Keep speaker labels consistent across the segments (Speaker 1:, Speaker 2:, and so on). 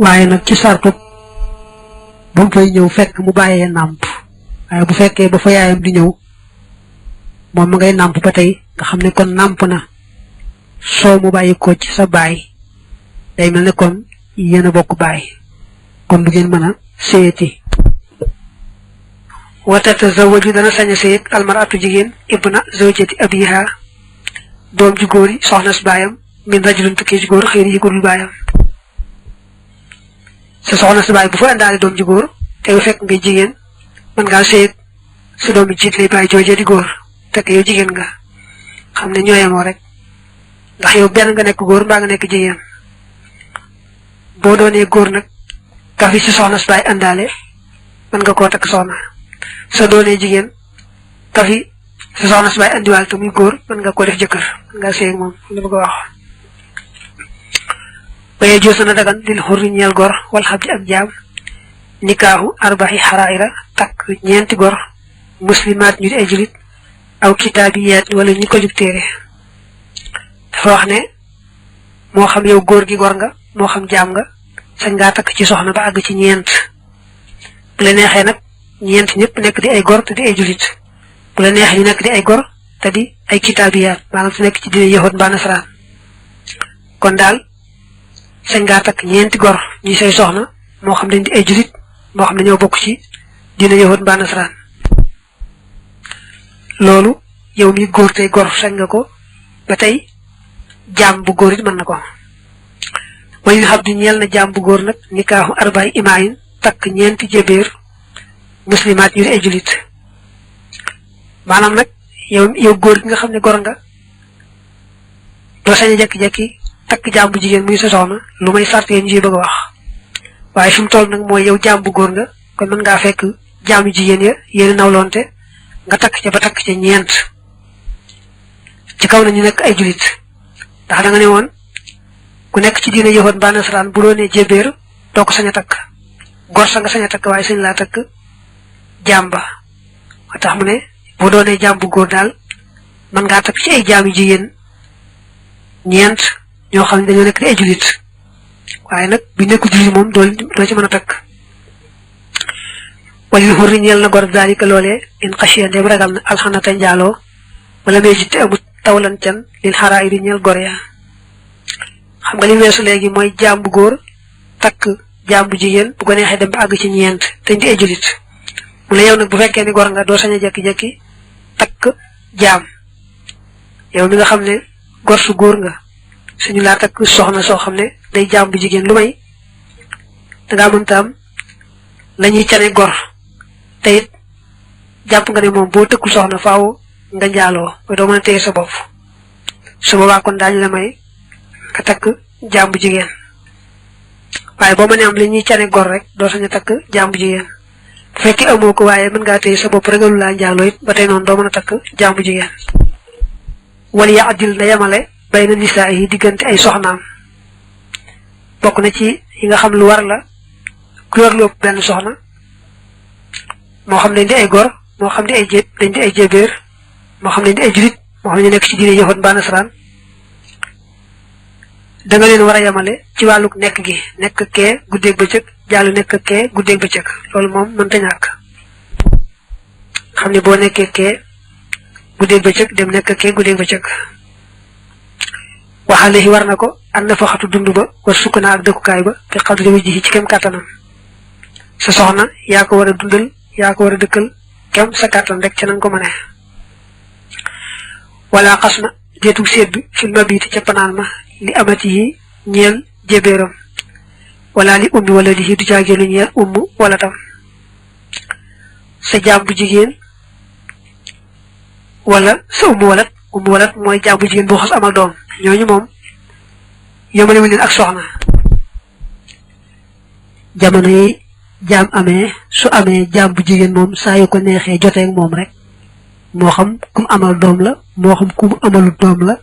Speaker 1: waaye nag ci sartu bu mu fay ñëw fekk mu bàyyee nàmp waaye bu fekkee ba fa yaayam di ñëw moom ma ngay nàmp ba tey nga xam ne kon nàmp na soo mu bàyyi ko ci sa baay day mel ne kon yéen a bokk baay kon du ngeen mën a séyati wa tatazawwaju dana sañ a séyeg almaratu jigéen ibna zawjati abiha doom ju góor yi soxna si baayam min rajulin tukkee ju góor xëy na yi ko dul baayam sa soxna si baay bu fa indaale doom ju góor te bu fekk ngay jigéen mën ngaa séyeg sa doom bi jiit lay bàyyi joojee di góor fekk yow jigéen nga xam ne ñooyemoo rek ndax yow benn nga nekk góor mbaa nga nekk jigéen boo doonee góor nag ka fi si soxna si baay indaale mën nga koo takk soxna sa doonee jigéen ka fi si soxna si baay indiwaal te muy góor mën nga koo def jëkkër mën ngaa séyeg moom li ma ko wax waye joosa na dagan lil xurri ñeel gor wal xabdi ak jaam nikaahu arbaxi xaraira takk ñeenti gor muslimaat ñu di ay julit aw kitaabiyaat wala ñu ko jub téere dafa wax ne moo xam yow góor gi gor nga moo xam jaam nga sañ ngaa takk ci soxna ba àgg ci ñeent bu la neexee nag ñeent ñëpp nekk di ay gor te di ay julit bu la neexee ñu nekk di ay gor te di ay kitaabiyaat maanaam su nekk ci dina yahud mbaa nasaraan kon daal sañ ngaa takk ñeenti gor ñi say soxna moo xam dañ di ay julit moo xam ne ñoo bokk ci dina yahud mbaa nasaraan loolu yow mi góor tey gor sañ nga ko ba tey jaam bu góor it mën na ko wayu xam di ñeel na jaam bu góor nag nikaahu arbaay imaayin takk ñeenti jébéer muslimaat yu di ay julit maanaam nag yow góor gi nga xam ne gor nga doo sañ a jekki-jekki takk jaam bu jigéen muy sa soxna lu may sart yee ñu ciy bëgg a wax waaye fi mu toll nag mooy yow jaam bu góor nga kon mën ngaa fekk jaam yu jigéen ya yéen nawloonte nga takk ca ba takk ca ñeent ci kaw na ñu nekk ay julit ndax da nga ne woon ku nekk ci diina yahud mbaa nasaraan bu doonee jébéer doo ko sañ a takk gor sa nga sañ a takk waaye sañ laa takk jaam ba moo tax mu ne boo doonee jaam bu góor daal mën ngaa takk ci ay jaam yu jigéen ñeent ñoo xam ne dañoo nekk di ay julit waaye nag bi nekku julit moom doo ci mën a takk walil xurri ñeel na gor zalika loolee in xasiya ndem ragal na alxanata njaaloo wala may jitte amut tawlan can lil xaraa iri ñeel gor ya xam nga li weesu léegi mooy jaam bu góor takk jaam bu jigéen bu ko neexee dem ba àgg ci ñeent te di ay julit mu la yow nag bu fekkee ni gor nga doo sañ a jekki-jekki takk jaam yow mi nga xam ne gor su góor nga suñu laa takk soxna soo xam ne day jaam bu jigéen lu may dangaa mënta am la ñuy cane gor te it jàpp nga ne moom boo tëkkul soxna faaw nga njaaloo ba doo mën a téye sa bopp su boobaa kon daañu la may nga takk jaam bu jigéen waaye boo mënee am li ñuy cane gor rek doo sañ a takk jaam bu jigéen bu fekkee amoo ko waaye mën ngaa téye sa bopp regalu laa njaaloo it ba tey noonu doo mën a takk jaam bu jigéen wala ya addil na yemale bay na nisaa yi diggante ay soxnaam bokk na ci yi nga xam lu war la ku yor lu ëpp benn soxna moo xam dañ di ay gor moo xam di ay dañ di ay jébéer moo xam dañ di ay julit moo xam ne ñu nekk ci diine yahud mbaa nasaraan da nga leen war a yemale ci wàlluk nekk gi nekk kee guddeeg bëccëg jàll nekk kee guddeeg bëccëg loolu moom mënta ñàkk xam ne boo nekkee kee guddeeg bëccëg dem nekk kee guddeeg bëccëg waxale yi war na ko an na fa xatu dund ba war sukkanaa ak dëkkukaay ba te xadri wajhi ci kem kàttanam sa soxna yaa ko war a dundal yaa ko war a dëkkal kem sa kàttan rek ca nanga ko mënee wala xas na deetug seet bi fil mabiti ca panaan ma li amati yi ñeel jébéeram wala li ummi wala di du jaageelu ñeel umm wala tam sa jaam bu jigéen wala sa umm walat mooy jaam bu jigéen boo xas amal doom ñooñu moom yomale wu leen ak soxna jamono yi jaam amee su amee jaam bu jigéen moom saa yu ko neexee jotee ak moom rek moo xam kum amal doom la moo xam kum amalut doom la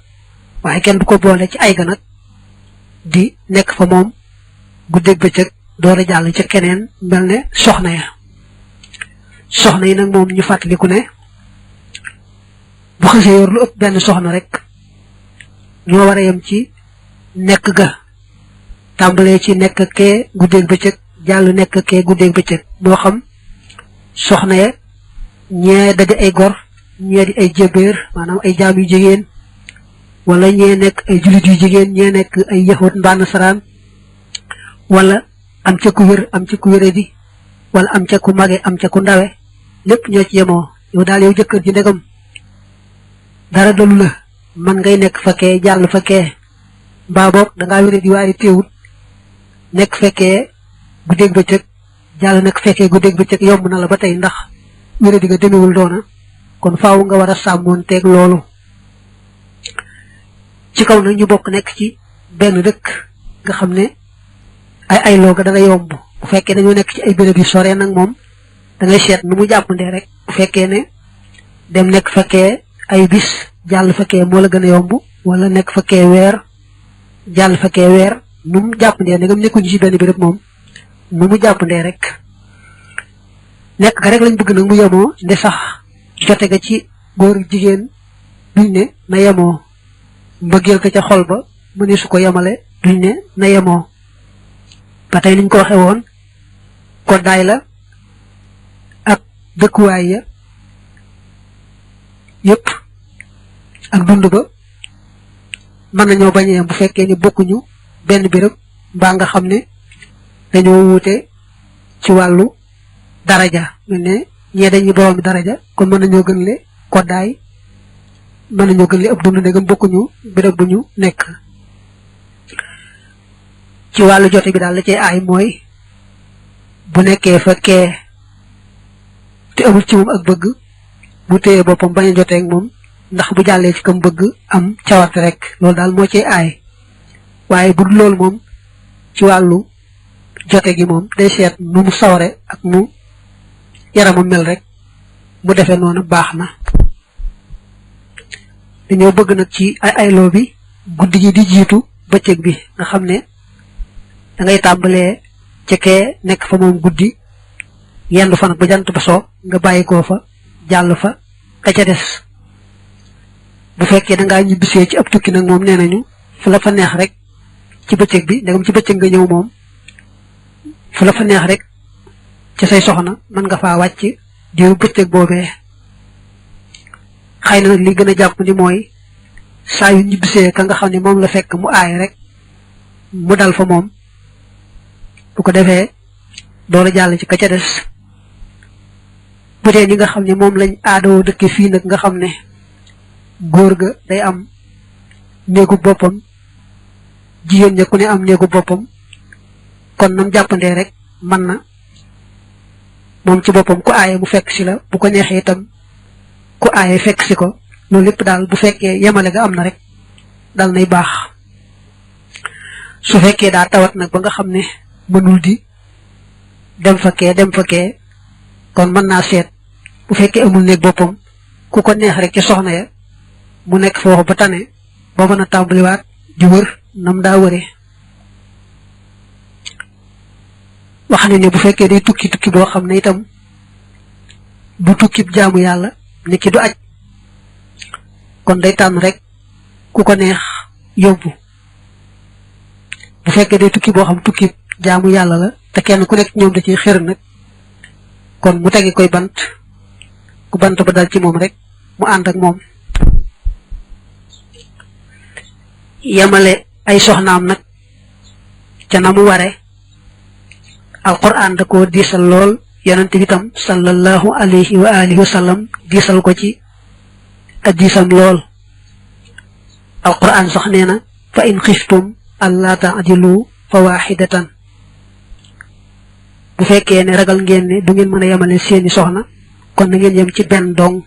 Speaker 1: waaye kenn du ko boole ci ay ga nag di nekk fa moom guddeeg bëccëg door a jàll ca keneen mel ne soxna yi nag moom ñu fàttaliku ne bu xasee yor lu ëpp benn soxna rek ñoo war a yem ci nekk ga tàmbalee ci nekk kee guddeeg bëccëg jàll nekk kee guddeeg bëccëg moo xam soxna ya ñee da di ay gor ñee di ay jébéer maanaam ay jaam yu jigéen wala ñee nekk ay julit yu jigéen ñee nekk ay yahut mbaa nasaraan wala am ca ku wér am ca ku wéradi wala am ca ku mage am ca ku ndawe lépp ñoo ci yemoo yow daal yow jëkkër ji ndegam dara dalu la man ngay nekk fekkee jàll fekkee mbaa boog dangaa wéradi waaye teewut nekk fekkee guddeeg bëccëg jàll nekk fekkee guddeeg bëccëg yomb na la ba tey ndax wéradi nga demewul doona kon faaw nga war a sàmmoon teeg loolu ci kaw nag ñu bokk nekk ci benn dëkk nga xam ne ay looga dana yomb bu fekkee dañoo nekk ci ay béréb yu sore nag moom da ngay seet nu mu jàppandee rek bu fekkee ne dem nekk fekkee ay bis jàll fekkee moo la gën a yomb wala nekk fekkee weer jàll fekkee weer nu mu jàppandee ndegam nekkuñu ci benn béréb moom nu mu jàppandee rek nekk ga rek lañ bëgg nag mu yemoo nde sax jote ga ci góor jigéen duñ ne na yemoo mbëggeel ko ca xol ba mu ne su ko yemale duñ ne na yemoo ba tey niñ ko waxe woon koddaay la ak dëkkuwaay ya yépp ak dund ba mën nañoo bañ a yem bu fekkee ni bokkuñu benn béréb mbaa nga xam ne dañoo wuute ci wàllu daraja mel ne ñee dañuy boroomi daraja kon mën nañoo gën le koddaay mën nañoo gën le ëpp dund ndegam bokkuñu béréb bu ñu nekk ci wàllu jote bi daal la cay aay mooy bu nekkee fekkee te amul ci moom ak bëgg bu téyee boppam bañ a jotee ak moom ndax bu jàllee ci kam bëgg am cawarte rek loolu daal moo cay aay waaye bu dul loolu moom ci wàllu jote gi moom day seet nu mu saware ak nu yaramam mel rek mu defee noonu baax na dañoo bëgg nag ci ayloo bi guddi gi di jiitu bëccëg bi nga xam ne da ngay tàmbalee ca kee nekk fa moom guddi yendu fa nag ba jant ba soo nga bàyyi koo fa jàll fa ka ca des bu fekkee da ngaa ñibbisee ci ab tukki nag moom nee nañu fu la fa neex rek ci bëccëg bi ndegam ci bëccëg nga ñëw moom fu la fa neex rek ci say soxna mën nga faa wàcc diiru bëccëg boobee xëy na nag li gën a jàpp ni mooy saa yu ñibbisee ka nga xam ne moom la fekk mu aay rek mu dal fa moom bu ko defee door a jàll ci ka ca des bu dee ñi nga xam ne moom lañ aadoo dëkk fii nag nga xam ne góor ga day am néegu boppam jigéen ña ku ne am néegu boppam kon nam jàppandee rek mën na moom ci boppam ku aaye mu fekk si la bu ko neexee itam ku aaye fekk si ko loolu lépp daal bu fekkee yemale ga am na rek dal nay baax su fekkee daa tawat nag ba nga xam ne mënul di dem fa kee kon mën naa seet bu fekkee amul néeg boppam ku ko neex rek ci soxna ya mu nekk foofu ba tane ba mën a tàmbaliwaat di wër nam daa wëree wax ne bu fekkee day tukki boo xam ne itam du tukki jaamu yàlla ni ki du aj kon day tànn rek ku ko neex yóbbu bu fekkee day tukki boo xam tukki jaamu yàlla la te kenn ku nekk ñoom da ciy xër nag kon mu tegi koy bant ku bant ba dal ci moom rek mu ànd ak moom yemale ay soxnaam nag ca na mu ware alquran da koo diisal lool yonent bi tam sallallahu alayhi wa alihi wa sallam diisal ko ci ak diisam lool alquran sax nee na fa in xiftum alla ta'dilu fa waxidatan bu fekkee ne ragal ngeen ne du ngeen mën a yemale seeni soxna kon na ngeen yem ci benn dong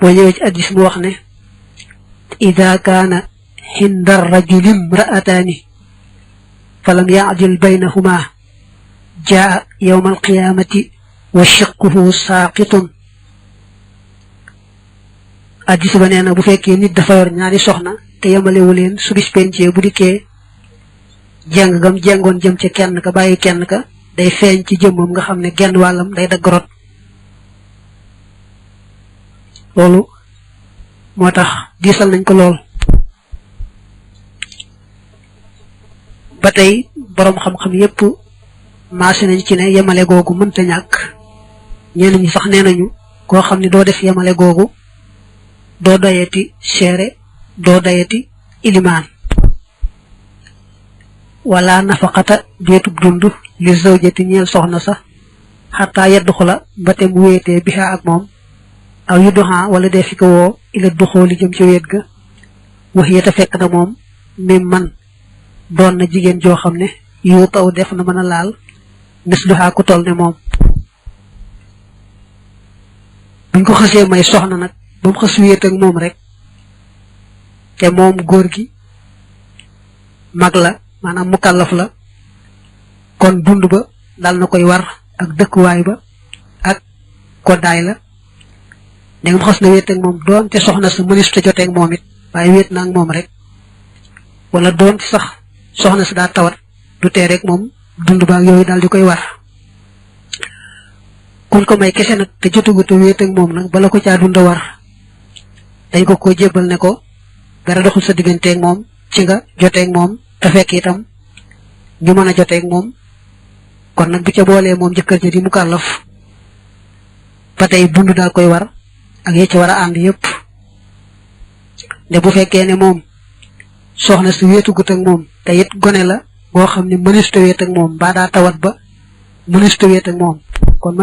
Speaker 1: boo ñëwee ci addis mu wax ne ida kaana hinda rajuli imra'ataani falam ya'dil baynahuma jaa yawma alqiyamati wa shiqquhu saaqitun addis ba nee na bu fekkee nit dafa yor ñaari soxna te yemalewu leen su bis pencee bu dikkee jeng gam jengoon jëm ci kenn ka bàyyi kenn ka day feeñ ci jëmmam nga xam ne genn wàllam day dagg rot loolu moo tax diisal nañ ko lool batay borom xam-xam yépp maase nañ ci ne yemale googu mënta ñàkk ñenn ñi sax nee nañu koo xam ne doo def yemale googu doo dayati seere doo dayati ilimaan wala nafaqata deetub dund li zawjati ñeel soxna sax xataa yeddu xula ba te mu wéetee biha ak moom aw yu duxaa wala dee fi ko woo ila duxoo li jëm ci wéet ga wax yeta fekk na moom même man doon na jigéen joo xam ne yu taw def na mën a laal misluha ku toll ne moom buñ ko xasee may soxna nag ba mu xas wéet ak moom rek te moom góor gi mag la maanaam mukallaf la kon dund ba dal na koy war ak dëkkuwaay ba ak koddaay la da nga xas na wéet ak moom doon te soxna sa mënis ta jotee ak moom it waaye wéet na ak moom rek wala doon sax soxna sa daa tawat du tee rek moom dund ba ak yooyu daal di koy war kuñ ko may kese nag te jotugu te wéet ak moom nag bala ko caa dund war dañ ko jébbal ne ko dara doxul sa digganteeg moom ci nga joteeg moom te fekk itam ñu mën a joteeg moom kon nag bu ca boolee moom jëkkër ja di mukallaf ba tey dund daal koy war ak ya ci war a ànd yépp ne bu fekkee ne moom soxna si wéetugut ak moom te it gone la boo xam ne mënista wéet ak moom mbaa daa tawat ba mënista wéet ak moom kon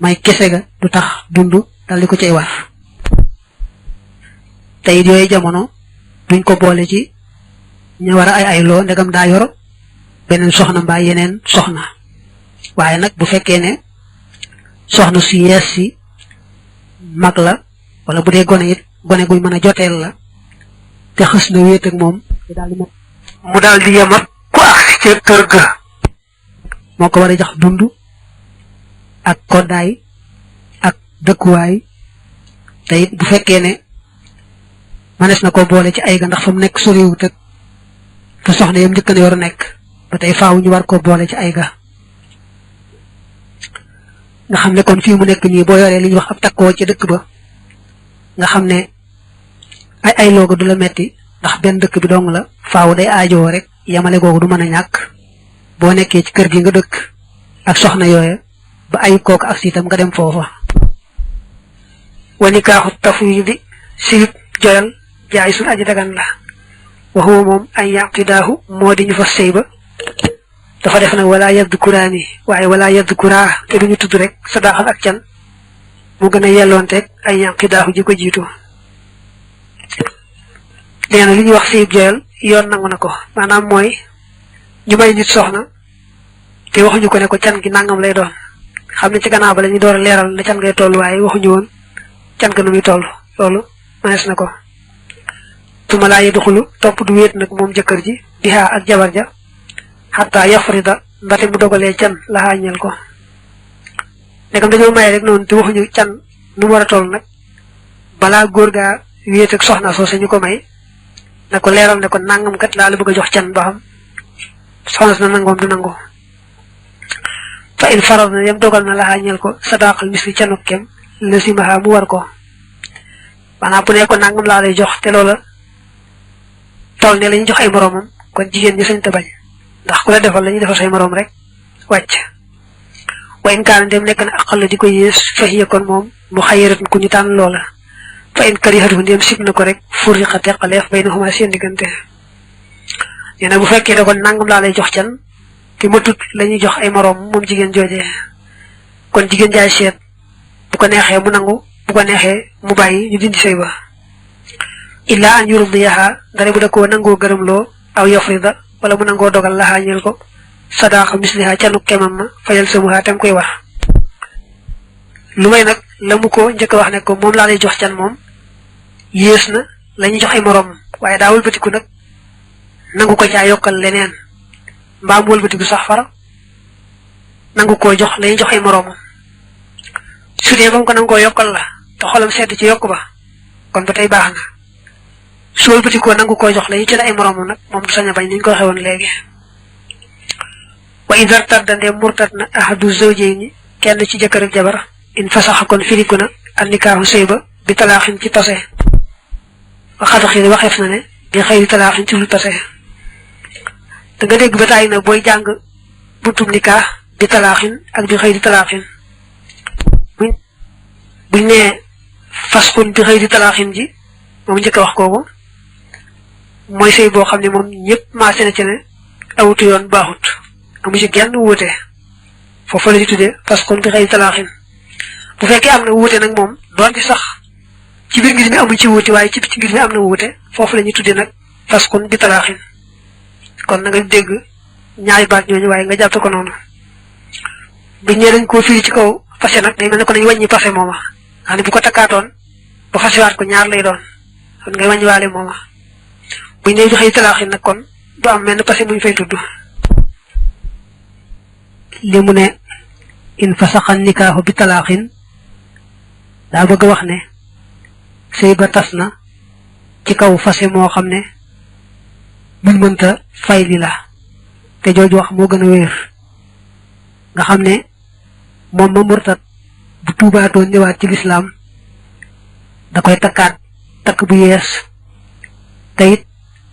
Speaker 1: may kese ga du tax dund dal di ko cay war te it yooyu jamono duñ ko boole ci ñu war a ay loo ndegam daa yor beneen soxna mbaa yeneen soxna waaye nag bu fekkee ne soxna su yees si mag la wala bu dee gone it gone guy mën a joteel la te xës na wéet ak moom mu daal di yem ak ku agsi ca kër ga moo ko war a jox dund ak koddaay ak dëkkuwaay te it bu fekkee ne manes na ko boole ci ay ga ndax fa mu nekk soriwut ak te soxna yam njëkk na yor nekk ba tey faaw ñu war ko boole ci ay ga nga xam ne kon fii mu nekk nii boo yoree li ñuy wax ab takkoo ci dëkk ba nga xam ne ay looga du la metti ndax benn dëkk bi dong la faaw day aajoo rek yamale googu du mën a ñàkk boo nekkee ci kër gi nga dëkk ak soxna yooya ba ay kooku ak siitam nga dem foofa wanikaaxu tafwidi sirib joyal jaay sun aji dagan la waxuma moom ay yaqidaahu moo di ñu fa sëy ba dafa def nag wala yadkuraani waaye wala yadkuraa te duñu tudd rek sadaqal ak can mu gën a yelloonteeg ay yaqidaahu ji ko jiitu nee na li ñuy wax sëyib joyal yoon nangu na ko maanaam mooy ñu may nit soxna te waxuñu ko ne ko can gi nangam lay doon xam ne ci gannaaw ba la ñu door a leeral na can ngay toll waaye waxuñu woon can ga nu muy toll loolu manees na ko tuma laa yi duxulu topp du wéet nag moom jëkkër ji bihaa ak jabar ja xataa yafrida mbate mu dogalee can laxaa ñel ko nekkam dañoo may rek noonu te waxuñu can nu mu war a toll nag balaa góor gaa wéet ak soxna soo sañu ko may na ko leeral ne ko nangam kat laa la bëgg a jox can ba xam soxna si na nangoom du nangu fa in farad na yem dogal na laxaa ñel ko sadaqal misli canuk kem la simaha mu war ko maanaam bu ne ko nangam laa lay jox te loola toll ne la ñuy jox ay moroomam kon jigéen ñi sañ te bañ ndax ku la defal la ñuy defal say moroom rek wàcc wa in kaana dem nekk na aqal la di ko yées fahiya kon moom mu xayiratun ku ñu tànn loola fa in karihatu ndem sib na ko rek furiqa teqaleef baynahuma seen diggante nee na bu fekkee da kon nangam laa lay jox can te matut la ñuy jox ay moroom moom jigéen joojee kon jigéen jaay seet bu ko neexee mu nangu bu ko neexee mu bàyyi ñu dindi sëy ba illa an yurdiyaha dara bu da koo nangoo gërëm loo aw yafrida wala mu nangoo dogal laxaa ñeel ko sadaqa misliha canu kemam ma fayal samuha tam koy wax lu may nag la mu ko njëkk wax ne ko moom laa lay jox can moom yées na la ñuy jox ay moroom waaye daa wëlbatiku nag nangu ko caa yokkal leneen mbaa mu wëlbatiku sax fara nangu koo jox la ñuy jox ay moroomam su dee ba mu ko nangoo yokkal la te xolam sedd ci yokk ba kon ba tey baax na su wëlbatikoo nangu koo jox la ñu ci ay moroomam nag moom du sañ a bañ ni ñu ko waxee woon léegi wa idar tardande murtat na ahadu zawjayni kenn ci jëkkër ak jabar in fasaxa kon firiku na an nikaahu sëy ba bi talaaxin ci tase wa xadaxin waxeef na ne bi xëyri talaaxin ci lu tase da nga dégg ba tàyyi na booy jàng buntum nikah di talaaxin ak di xëy di talaaxin buñ nee fasxun di xëy di talaaxin ji moom njëkk a wax kooku mooy sëy boo xam ne moom ñëpp maase na ci ne awutu yoon baaxut amu ci genn wuute foofu la ci tuddee fasxun di xëy di talaaxin bu fekkee am na wuute nag moom doonte sax ci biir ngir mi amuñ ci wuute waaye ci ngir mi am na wuute foofu la ñuy tuddee nag fasxun di talaaxin kon na nga dégg ñaari baat ñooñu waaye nga jàppe ko noonu buñ ñee dañ koo firi ci kaw fase nag day mel ne ko nañ wàññi pase mooma xam ne bu ko takkaatoon ba fasewaat ko ñaar lay doon kon ngay wàññiwaale mooma buñ ne joxe talaaxin nag kon du am menn pase buñ fay tudd li mu ne in fasaxan nikaaxu bi talaaxin daa bëgg wax ne sëy ba tas na ci kaw fase moo xam ne buñ mënta fay li la te jooju wax moo gën a wéer nga xam ne moom ma murtat bu tuubaatoon ñëwaat ci lislaam da koy takkaat takk bu yees te it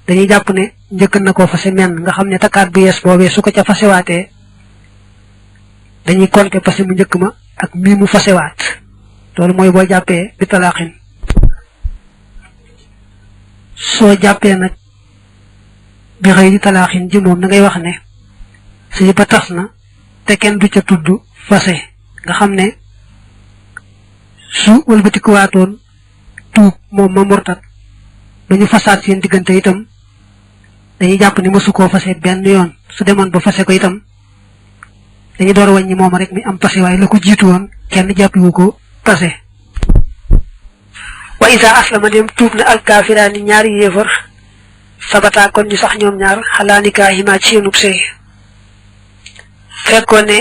Speaker 1: dañuy jàpp ne njëkk na koo fase men nga xam ne takkaat bu yees boobee su ko ca fasewaatee dañuy compter fase mu njëkk ma ak mii mu fasewaat loolu mooy boo jàppee bi talaaxin soo jàppee nag bi xëy di talaaxin ji moom da ngay wax ne sëy ba tas na te kenn du ca tudd fase nga xam ne su wëlbatikuwaatoon tuub moom ma murtat dañu fasaat seen diggante itam dañuy jàpp ne mësu koo fase benn yoon su demoon ba fase ko itam dañu door a wàññi moom rek mi am fase waaye la ko jiitu woon kenn jàppiwu ko fase wa isa aslama dem tuub na alkaafiraani ñaari yéefar sabata kon ñu sax ñoom ñaar xalaa nikaahimaa ci seenub sëy fekkoon ne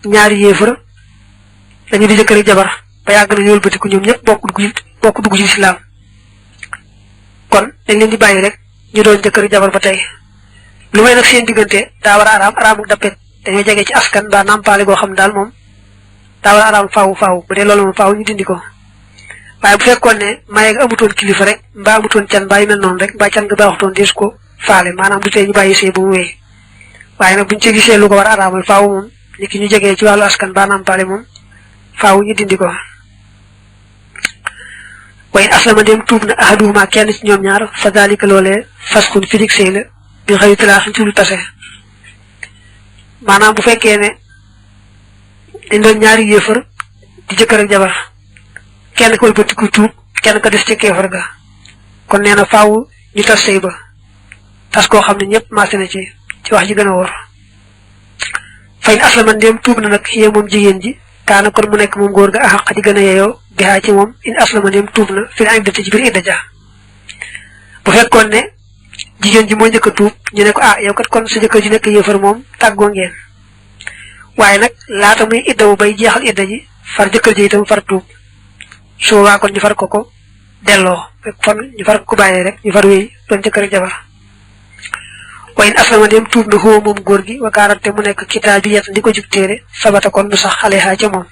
Speaker 1: ñaari yéefar dañu di jëkkër jabar ba yàgg na ñool batiku ñoom ñëpp bokk dugg ci lislaam kon dañ leen di bàyyi rek ñu doon jëkkër jabar ba tey lu may nag seen diggante daa war a araam araamuk dappet dañoo jege ci askan ba nampaale goo xam daal moom daa war a araam faaw bu dee loolu moom faaw ñu dindi ko waaye bu fekkoon ne maye nga amutoon kilifa rek mbaa amutoon can mbaa yu mel noonu rek mbaa can nga baaxutoon dees ko faale maanaam du tee ñu bàyyi sëy bu mu wéy waaye nag buñ ci gisee lu ko war a araamal faaw moom ni ki ñu jegee ci wàllu askan ba nampaale moom faaw ñu dindi ko wayn aslama dem tuub na ahaduhuma kenn ci ñoom ñaar fa dalika loolee fasxun firig sëy la bi xëy talaaxin ci lu tase maanaam bu fekkee ne dañ doon ñaari yéefar di jëkkër ak jabar kenn ko wëlbatiku tuub kenn ko des ci kéefar ga kon nee na faaw ñu tas sëy ba tas koo xam ne ñëpp maase na ci wax ji gën a wóor fayn aslama dem tuub na nag yee moom jigéen ji kaana kon mu nekk moom góor ga axaq di gën a yeyoo bihaa ci moom in aslama dem tuub na fi na iddati ci biir idda ja bu fekkoon ne jigéen ji moo njëkk a tuub ñu ne ko yow kat kon sa jëkkër ji nekk yéefar moom tàggoo ngeen waaye nag laata muy idda wu bay jeexal idda ji far jëkkër ji itam far tuub su waa kon ñu far ko delloo fon ñu far ko bàyyee rek ñu far wéy doon jëkkër jabar wa in aslama dem tuub na xoo moom góor gi wakaarante mu nekk kitaab bi yet di ko jub téere sabata kon du sax xaleexaa ca moom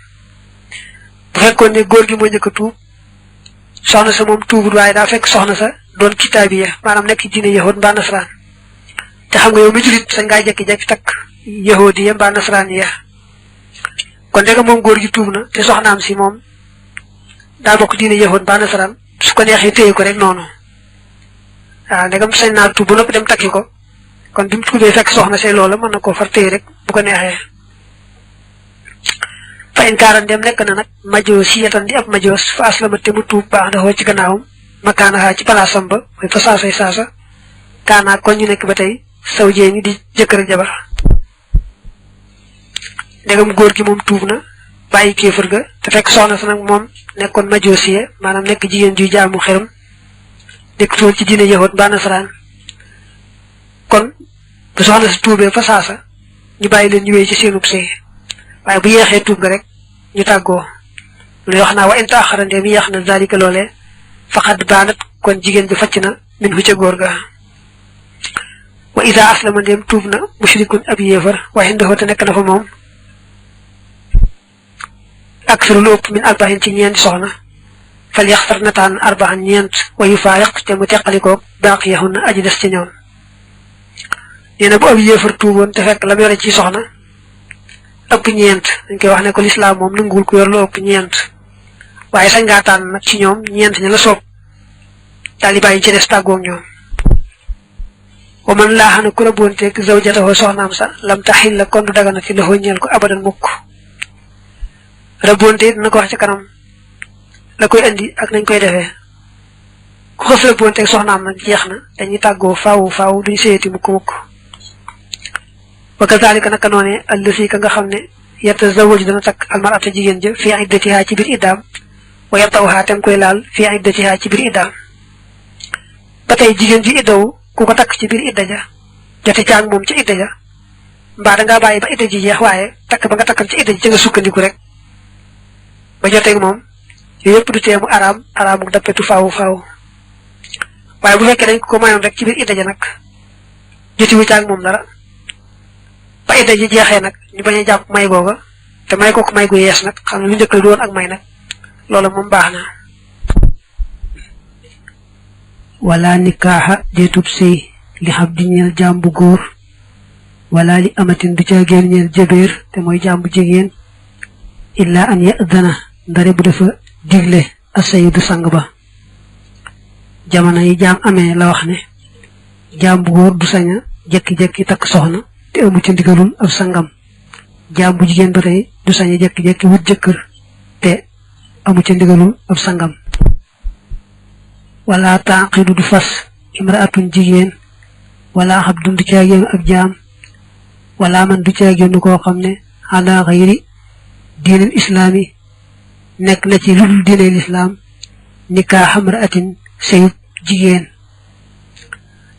Speaker 1: bu fekkoon ne góor gi moo njëkk a tuub soxna sa moom tuubul waaye daa fekk soxna sa doon kitaab yi maanaam nekk diine yahud mbaa nasaraan te xam nga yow mi julit sa ngaa jekki-jekki takk yahudi ya mbaa nasaraan ya kon ndega moom góor gi tuub na te soxnaam si moom daa bokk diine yahud mbaa nasaraan su ko neexee téye ko rek noonu waaw ndegam sañ naa tuub ba noppi dem takki ko kon bi mu tuubee fekk soxna see loola mën na koo far téye rek bu ko neexee fa in kaaran dem nekk na nag majoos si yetan di ab majoos fa aslama te mu tuub baax daxoo ci gannaawam makaanaxaa ci palaasam ba mooy fa saasay saasa kaanaa kon ñu nekk ba tey saw jee ñi di jëkkër ak jabar ndegam góor gi moom tuub na bàyyi kéefër ga te fekk soxna sa nag moom nekkoon majoosiye maanaam nekk jigéen juy jaamu xeram nekk tool ci diine yahud mbaa nasaraan kon bu soxna si tuubee fa saasa ñu bàyyi leen ñu wéy ci seenub sëy waaye bu yeexee tuub ga rek ñu tàggoo lu wax naa wa in taaxara ndeem yeex na zalika loolee faqad baanat kon jigéen ji facc na min hu ca góor ga wa isa aslama ndeem tuub na mushrikun ab yéefar waaye ndaxoo te nekk na fa moom aksaru lu ëpp min arbaxin ci ñeenti soxna fal yaxtar na taan arbaxan ñeent wa yu faayiq te mu teqalikoog baaqiyahunna aji des ci ñoom neena bu ab yéefar tuuboon te fekk la yore ci soxna ëpp ñeent dañ koy wax ne ko l'islam moom nangul ko yor lu ëpp ñeent waaye sañ ngaa tànn nag ci ñoom ñeent ña la soob daal di bàyyi ci des tàggoog ñoom wa man laaxana ku rabboonteeg zawjatahu soxnaam sa lam taxil la kon du dagana ci loxo ñeel ko abadan mukk rabboonte it na ko wax ci kanam la koy indi ak nañ koy defee ku xës rabboonteeg soxnaam nag jeex na dañuy tàggoo faaw duñ séyati mukk wa kazalika naka noone allasi ka nga xam ne yatazawwaju dana takk almarata jigéen ja fi iddatiha ci biir iddaam wa yatawha tem koy laal fi iddatiha ci biir iddaam ba tey jigéen ji iddawu ku ko takk ci biir idda ja jote caag moom ci idda ja mbaa dangaa bàyyi ba idda ji jeex waaye takk ba nga takkam ci idda ji ca nga sukkandiku rek ba joteeg moom yooyu yëpp du teemu araamu dappetu faaw waaye bu fekkee dañ ko mayoon rek ci biir idda ja nag jotiwu caag moom dara ba idda ji jeexee nag ñu bañ a jàpp may googa te may ko may gu yees nag xam ne lu njëkk la doon ak may nag loolu moom baax na wala nikaaxa deetub sëy li xam di ñeel jaam bu góor wala li amatin du ca génn ñeel jëbeer te mooy jaam bu jigéen illa an ya'dana ndare bu dafa digle as-sayyidu sang ba jamono yi jaam amee la wax ne jaam bu góor du saña jekki-jekki takk soxna te amu ci ndigalul ab sangam jaam bu jigéen ba tey du saña jekki-jekki wut jëkkër te amu ci ndigalul ab sangam wala taaqidu du fas imraatun jigéen wala xabdun du caagéenu ak jaam wala man du caagéenu koo xam ne ala xayri diinil islaami nekk na ci ludul diinil islaam nikaax imraatin sëyub jigéen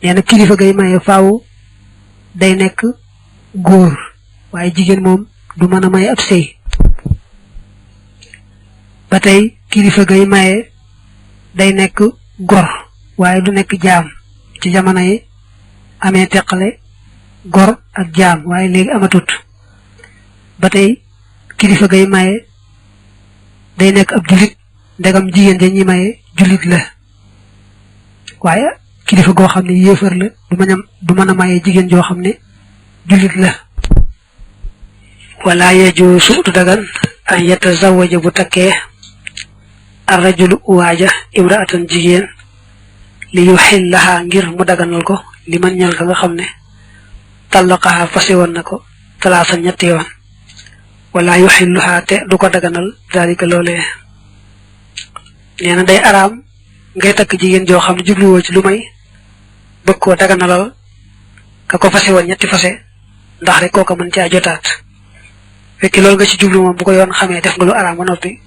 Speaker 1: nee na kilifa gay maye faaw day nekk góor waaye jigéen moom du mën a maye ab sëy ba tey kilifa gay maye day nekk gor waaye du nekk jaam ci jamono yi amee teqale gor ak jaam waaye léegi amatut ba tey kilifa gay maye day nekk ab julit ndegam jigéen ja ñi maye julit la waaye kilifa goo xam ne yéefar la du mën a maye jigéen joo xam ne julit la wala yajuusu du dagan an yatazawaja bu takkee ar-rajulu waaja imraatan jigéen li yuxillaha ngir mu daganal ko li man ñal ka nga xam ne tallaqaha fase woon na ko talaasan ñetti yoon wala yuxilluha te du ko daganal dalika loolee nee na day araam ngay takk jigéen joo xam ne jubluwoo ci lu may bëgg koo daganalal ka ko fase woon ñetti fase ndax rek kooka mën caa jotaat fekki loolu nga ci jublu moom bu ko yoon xamee def nga lu araam ba noppi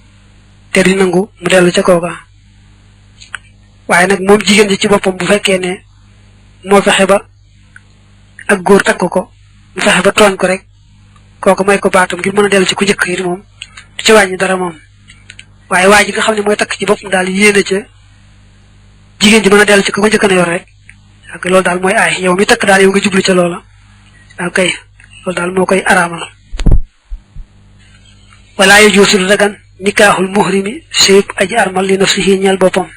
Speaker 1: te di nangu mu dellu ca kooka waaye nag moom jigéen ji ci boppam bu fekkee ne moo fexe ba ak góor takk ko mu fexe ba tooñ ko rek kooku may ko baatam ngir mën a dellu ci ku njëkk yi moom du ci wàññi dara moom waaye waa ji nga xam ne mooy takk ci boppam daal yéene ca jigéen ji mën a dellu ci ku ko njëkk na yor rek ak loolu daal mooy aay yow mi takk daal yow nga jublu ca loola waaw kay loolu daal moo koy araamal wala yajuusu dagan nikaaxul muhrimi sëyub aji armal li nafsihi ñeel boppam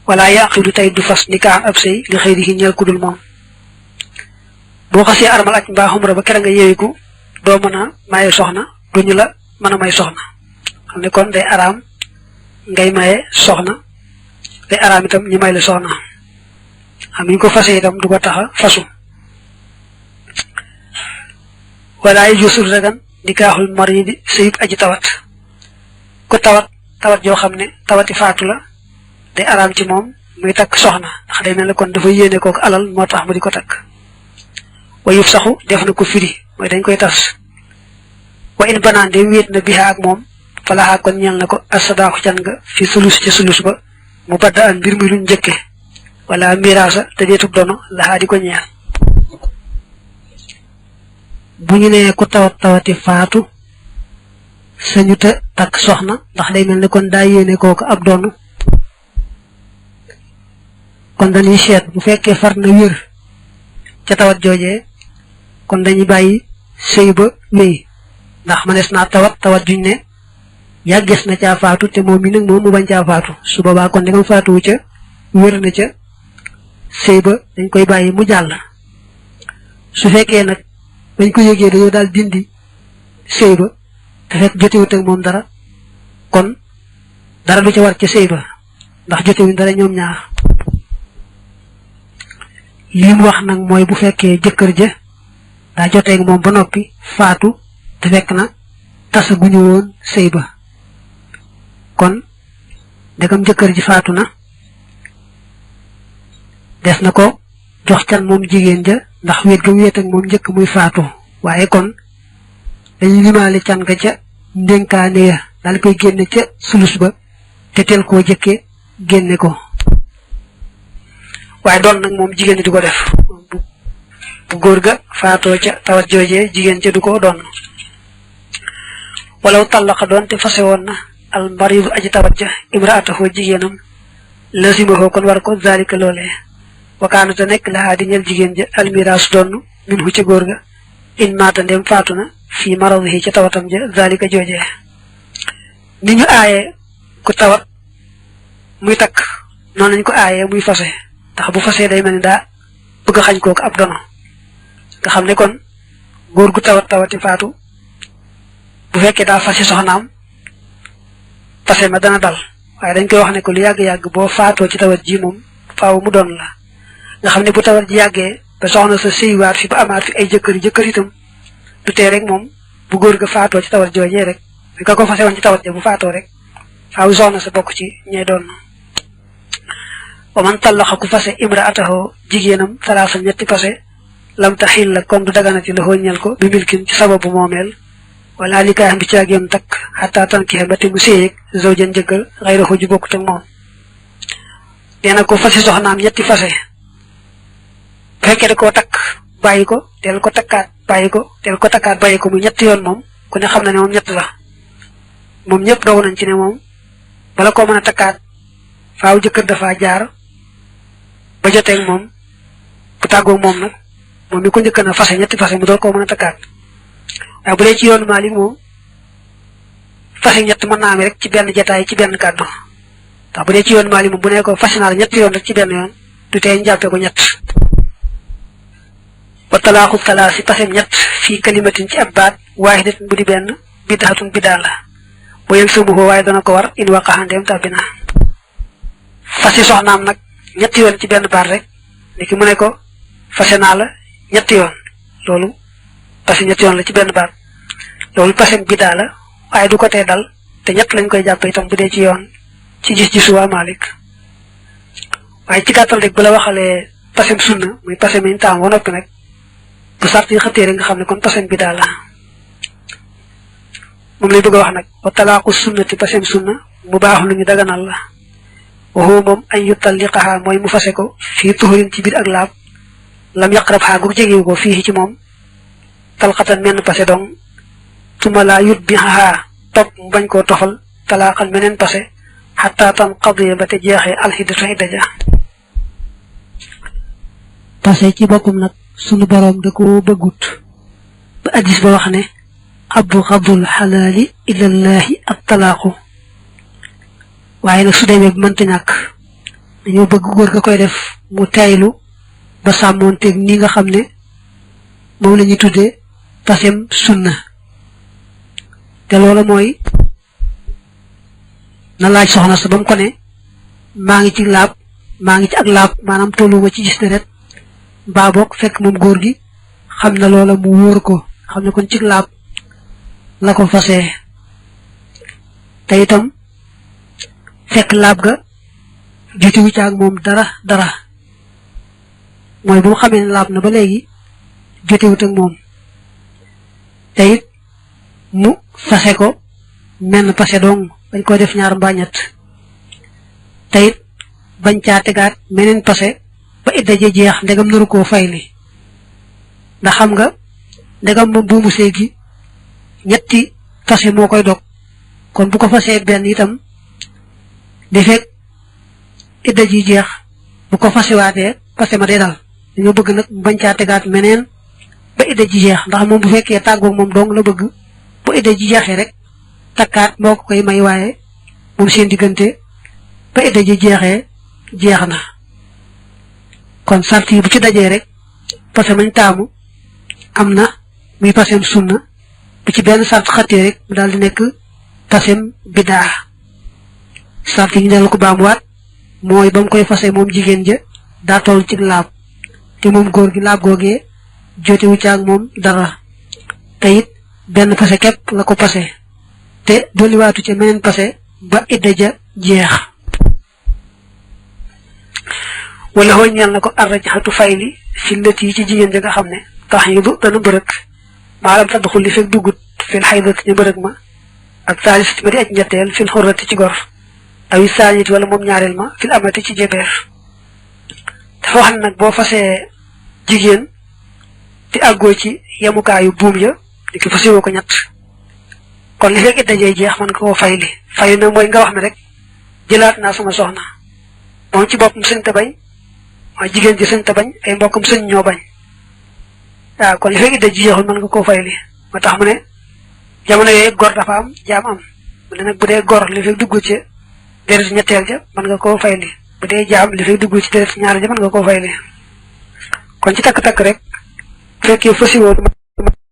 Speaker 1: wala yaqidu tey du fas nikaax ab sëy li xëyrihi ñeel ku dul moom boo xasee armal aj mbaa xumra ba kera nga yeewiku doo mën a maye soxna duñu la mën a may soxna xam ne kon day araam ngay maye soxna day araam itam ñu may la soxna xam ñu ko fase itam du ko taxa fasu wala yajuusu dagan nikaaxul maridi sëyub aji tawat ku tawat joo xam ne tawati faatu la day araam ci moom muy takk soxna ndax day mel ne kon dafa yéene kooku alal moo tax mu di ko takk wa yuf saxu def na ko firi mooy dañ koy tas wa in banaan de wéet na biha ak moom falaxaa kon ñeel na ko asadaaxu can nga fi sulus ci sulus ba mu badda an mbir muy luñ njëkke wala miraasa te deetub dono laxaa di ko ñeel bu ñu nee ku tawati faatu sañu te takk soxna ndax day mel ne kon daa yéene kooku ab doonu kon dañuy seet bu fekkee far na wér ca tawat joojee kon dañuy bàyyi sëy ba wéy ndax manees naa tawat juñ ne yàgges na caa faatu te moom mi nag moom mu bañ caa faatu su boobaa kon dangam faatuwu ca wér na ca sëy ba dañ koy bàyyi mu jàll su fekkee nag bañ ko yëgee dañoo daal dindi sëy ba te fekk jotewut ak moom dara kon dara du ca war ca sëy ba ndax jotewuñ dara ñoom ñaar li mu wax nag mooy bu fekkee jëkkër ja daa joteeg moom ba noppi faatu te fekk na tasa guñu woon sëy ba kon ndegam jëkkër ji faatu na des na ko jox can moom jigéen ja ndax wéet ga wéet ak moom njëkk muy faatu waaye kon dañuy limaale can ga ca ndénkaane ya daal koy génne ca sulus ba te teel koo jëkke génne ko waaye doon nag moom jigéen du ko def bu góor ga faatoo ca tawat joojee jigéen ca du ko doon walaw tallaqa doon te fase woon na al maridu aji tawat ja imraatahu jigéenam lasimahu kon war ko zalika loolee wakaanu te nekk laxaa di ñel jigéen ja almiraas doon min hu ca góor ga in maata ndem faatu na fii maradihi ca tawatam ja zalika joojee ni ñu aaye ku tawat muy takk noonu lañ ko aaye muy fase ndax bu fasee day mel ni daa bëgg a xañ kooku ab dono nga xam ne kon góor gu tawati faatu bu fekkee daa fase soxnaam fase ma dana dal waaye dañ koy wax ne ko lu yàgg-yàgg boo faatoo ci tawat ji moom faaw mu doon la nga xam ne bu tawat ji yàggee ba soxna sa sëywaat fi ba amaat fi ay jëkkër itam du tee rek moom bu góor ga faatoo ci tawat joojee rek bi ka ko fase woon ci tawat ja bu faatoo rek faaw soxna sa bokk ci ñey doon wa man tallaxa ku fase imraatahu jigéenam salaasa ñetti fase lam taxil la kon du daganati la xooññal ko bi milkin ci sababu moomeel wala likaax bi caagéem takk xataa tankixe ba te mu séyeg zawjan jëkkër xayra ju bokkut ak moom nee na ko fase soxnaam ñetti fase bu fekkee da koo takk bàyyi ko teel ko takkaat bàyyi ko teel ko takkaat bàyyi ko mu ñetti yoon moom ku ne xam na ne moom ñett la moom ñëpp dogu nañ ci ne moom bala koo mën a takkaat faaw jëkkër dafa jaar ba joteeg moom bu tàggoog moom nag moom mi ko njëkk na fase ñetti fase mu door koo mën a takkaat waaye bu dee ci yoonu Maalik moom fase ñett mën naa am rek ci benn jataay ci benn kàddu ndax bu dee ci yoonu Maalik moom bu ne ko fase naa la ñetti yoon rek ci benn yoon du tee ñu jàppee ko ñett wa talaaxu talaasi pasem ñett fii kalimatin ci ab baat waahidatin bu di benn bidaatun bidaa la bu yel sumuhoo waaye dana ko war in waqaxandeem tàbbi na fase soxnaam nag ñetti yoon ci benn baat rek niki mu ne ko fase naa la ñetti yoon loolu parce que ñetti yoon la ci benn baat loolu pasem bidaa la waaye du ko tee dal te ñett lañ koy jàpp itam bu dee ci yoon ci gis-gisu waa Maalik waaye ci gàttal rek bu la waxalee pasem sunna muy pasem yi ñu taam ba noppi nag bu sart yi xëttee rek nga xam ne kon pasem bidaa la moom lay bëgg a wax nag wa talaaqu sunnati pasem sunna mu baax lu ñu daganal la waxoo moom añ yu talliqaha mooy mu fase ko fii tuxurin ci biir ak laab lam yaqrab xaa gu jegewu ko fii ci moom talxatan menn pase dong suma laa yut bi xaxaa topp mu bañ koo tofal talaaqal meneen pase xataa tan qadiya ba te jeexee alxiddatu xidda ja pase ci bokkum nag sunu boroom da ko bëggut ba addis ba wax ne abghadul xalaali ilallahi ak talaaqu waaye nag su demee bu mënta ñàkk dañoo bëgg góor ga koy def mu taylu ba sàmmoonteeg ni nga xam ne moom la ñuy tuddee pasem sunna te loola mooy na laaj soxna sa ba mu ko ne maa ngi ci laab maa ngi ci ak laab maanaam tolluwuma ci gis deret mbaa boog fekk moom góor gi xam na loola mu wóor ko xam ne kon ci laab la ko fasee te itam fekk laab ga jotewu ci ak moom dara mooy bu mu xamee ne laab na ba léegi jotewut ak moom te it mu fase ko menn pase dong bañ ko def ñaar mbaa ñett te it bañ caa tegaat meneen pase ba idda ji jeex ndegam naru koo fayli ndax xam nga ndegam moom buumu sëy gi ñetti fase moo koy dog kon bu ko fasee benn itam di fekk idda ji jeex bu ko fasewaatee pase ma day dal dañoo bëgg nag mu bañ caa tegaat meneen ba idda ji jeex ndax moom bu fekkee tàggoog moom dong la bëgg bu idda ji jeexee rek takkaat moo ko koy may waaye moom seen diggante ba idda ji jeexee jeex na kon sart yi bu ci dajee rek parce que mañ taamu amna muy pasem sunna bu ci benn sart xatee rek mu daal di nekk pasem bidaa sart yi ñu ko baamuwaat mooy ba mu koy fase moom jigéen ja daa toll ci laab te moom góor gi laab googee jote wu caag moom dara te it benn pase képp la ko pase te dolliwaatu ca meneen pase ba idda ja jeex wala ho ñal nako arrajhatu fayli fi lati ci jigen ja nga xamne tahidu dana beurek malam tadkhul li fek dugut fil haydat ni beurek ma ak salis ci bari ak ñettel fil hurrati ci gor aw sanit wala mom ñaarel ma fil amati ci jeber dafa wax nak bo fasé jigen ti aggo ci yamukaayu buum ya diki fasé ko ñett kon li fek dajé jeex man ko fayli fayna moy nga wax ne rek jëlaat na sama soxna mom ci bopum señ ta bañ ay jigen ji señ ta bañ ay mbokam señ ñoo bañ kon li fek dajé jeexul man nga ko fayli ma tax mu ne jamono yoy gor dafa am jaam am mu ne nak bu dé gor li fek duggu ci deret ñettel ja man nga ko fayli bu dé jaam li fek duggu ci deret ñaar ja man nga ko fayli kon ci tak tak rek fekke fasi wo